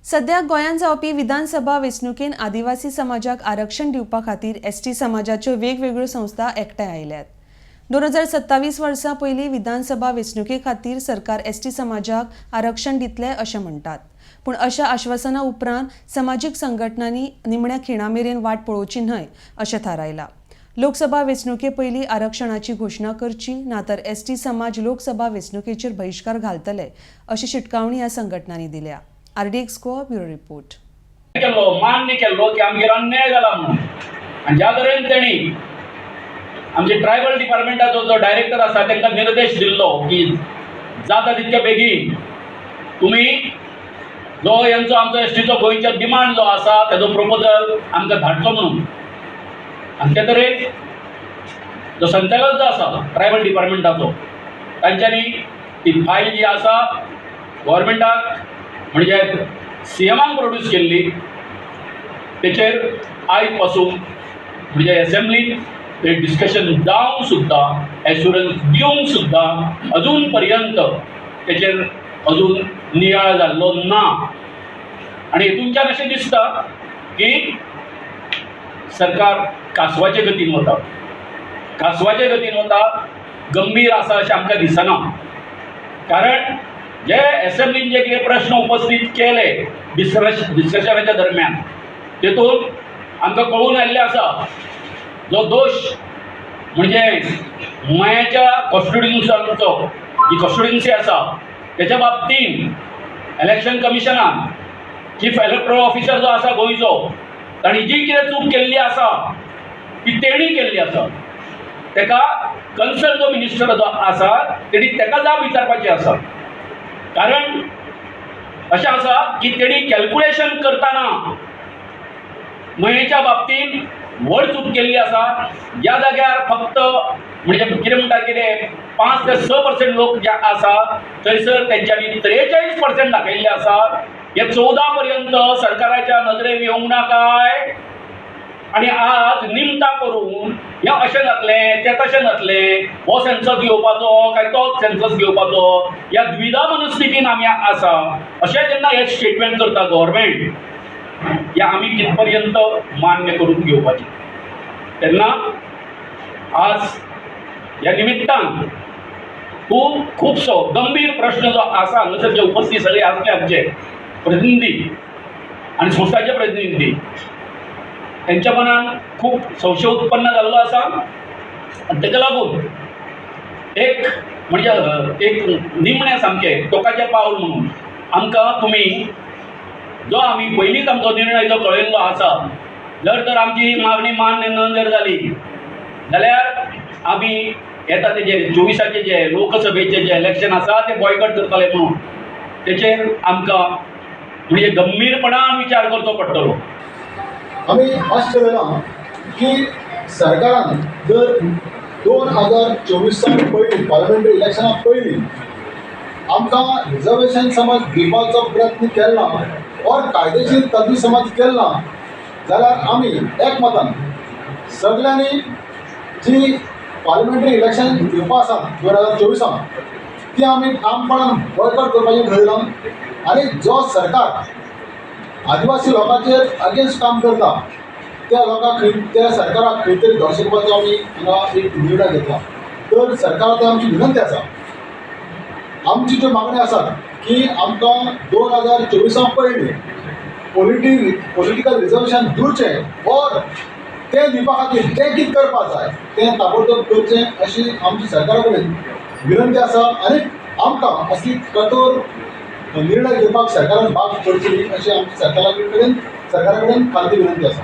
सध्या गोंयांत जावपी विधानसभा वेंचणुकेन आदिवासी समाजाक आरक्षण दिवपा खातीर एसटी समाजाच्यो वेगवेगळ्यो संस्था एकठांय आयल्यात. 2027 वर्सा पयलीं विधानसभा वेंचणुके खातीर सरकार एसटी समाजाक आरक्षण दितले अशें म्हणटात, पूण अशा आश्वासना उपरांत समाजीक संघटनांनी निमण्या खिणा मेरेन वाट पळोवची न्हय अशें थारायलां. लोकसभा वेंचणुके पयलीं आरक्षणाची घोशणा करची ना तर एसटी समाज लोकसभा वेंचणुकेचेर बहिश्कार घालतले अशी शिटकावणी ह्या संघटनांनी दिल्या. RDX Goa, bureau report. केल्लो, मान्य केल्लो की आमगेर अन्याय जाला म्हणून. आनी ज्या तरेन तेणी आमचे ट्रायबल डिपार्टमेंटाचो जो डायरेक्टर आसा तांकां निर्देश दिल्लो की जाता तितके बेगीन तुमी जो हेंचो आमचो एसटीचो गोंयचो डिमांड जो आसा तेजो प्रपोजल आमकां धाडचो म्हणून. आनी ते तरेन जो संचालक जो आसा ट्रायबल डिपार्टमेंटाचो, तांच्यांनी ती फायल जी आसा गव्हर्मेंटाक म्हणजे सीएमाक प्रोड्यूस केल्ली. तेचेर आयज पासून म्हणजे एसेंब्लीन ते डिस्कशन जावन सुद्दां, एश्युरन्स दिवन सुद्दां अजून पर्यंत तेचेर अजून नियाळ जाल्लो ना. आनी हेतूनच्यान अशें दिसता की सरकार कासवाचे गतीन वता, कासवाचे गतीन वता, गंभीर आसा अशें आमकां दिसना. कारण जे एसेंब्लीन जे कितें प्रश्न उपस्थीत केले डिस्कशनाच्या दरम्यान, तेतून आमकां कळून आयिल्लें आसा, जो दोश म्हणजे मयेच्या कॉन्स्टिट्युन्साचो जी कॉन्स्टिट्युन्सी आसा तेच्या बाबतीन इलेक्शन कमिशनान चीफ इलेक्टोरल ऑफिसर जो आसा गोंयचो, तांणी जी कितें चूक केल्ली आसा ती तेणी केल्ली आसा. तेका कन्सर्न जो मिनिस्टर जो आसा तेणी तेका जाप विचारपाची आसा. कारण अशें आसा की तेणी कॅल्कुलेशन करतना मयेच्या बाबतीन व्हड चूक केल्ली आसा. ज्या जाग्यार फक्त म्हणजे कितें म्हणटा, कितें 5 ते 6% लोक जे आसा थंयसर तेंच्यांनी 43% दाखयल्ले आसा. हे 14 पर्यंत सरकाराच्या नदरेन येवंक ना काय? आनी आज निमतां करून हें अशें जातलें, तें तशें जातलें, हो सेन्सस घेवपाचो काय तोच सेन्सस घेवपाचो, ह्या द्विधा मनस्थितीन आमी आसा अशें जेन्ना हें स्टेटमेंट करता गव्हर्मेंट, हें आमी कित पर्यंत मान्य करून घेवपाचें? तेन्ना आज ह्या निमित्तान खूब खुबसो गंभीर प्रश्न जो आसा, हांगासर जे उपस्थीत सगळे आसले आमचे प्रतिनिधी आनी संस्थाचे प्रतिनिधी, तेंच्या मनान खूब संशय उत्पन्न जाल्लो आसा. आनी तेका लागून एक म्हणजे एक निमणें सामकें टोकाचें पावल म्हणून आमकां तुमी जो आमी पयलींच आमचो निर्णय जो कळयल्लो आसा, जर तर आमची मागणी मान्य न जर जाली जाल्यार आमी येता ते जे 24आचे जे लोकसभेचे जे इलेक्शन आसा ते बॉयकॉट करतले म्हणून, तेचेर आमकां म्हणजे गंभीरपणान विचार करचो पडटलो. आमी अशें ठरयलां की सरकारान जर 2024 पयलीं, पार्लमेंटरी इलेक्शना पयलीं आमकां रिजर्वेशन समज दिवपाचो प्रयत्न केलो ना ऑर कायदेशीर तजवीज समज केलो ना जाल्यार आमी एकमतान सगल्यांनी जी पार्लमेंटरी इलेक्शन घेवपा आसा 2024आन, ती आमी ठामपणान बॉयकॉट करपाचें ठरयलां. आनी जो सरकार आदिवासी लोकांचेर अगेन्स्ट काम करता, त्या लोकांक खंय, त्या सरकाराक खंय तरी धोश करपाचो आमी हांगा एक निर्णय घेतला. तर सरकारा आमची विनंती आसा, आमची ज्यो मागण्यो आसात की आमकां 2024 पयलीं पॉलिटिकल रिजर्वेशन दिवचें ऑर तें दिवपा खातीर जें कितें करपा जाय तें ताबडतोब करचें अशी आमची सरकारा कडेन विनंती आसा. आनी आमकां असली कठोर निर्णय घेवपाक सरकारान भाग पडची अशी आमची सरकारा कडेन खालती विनंती आसा.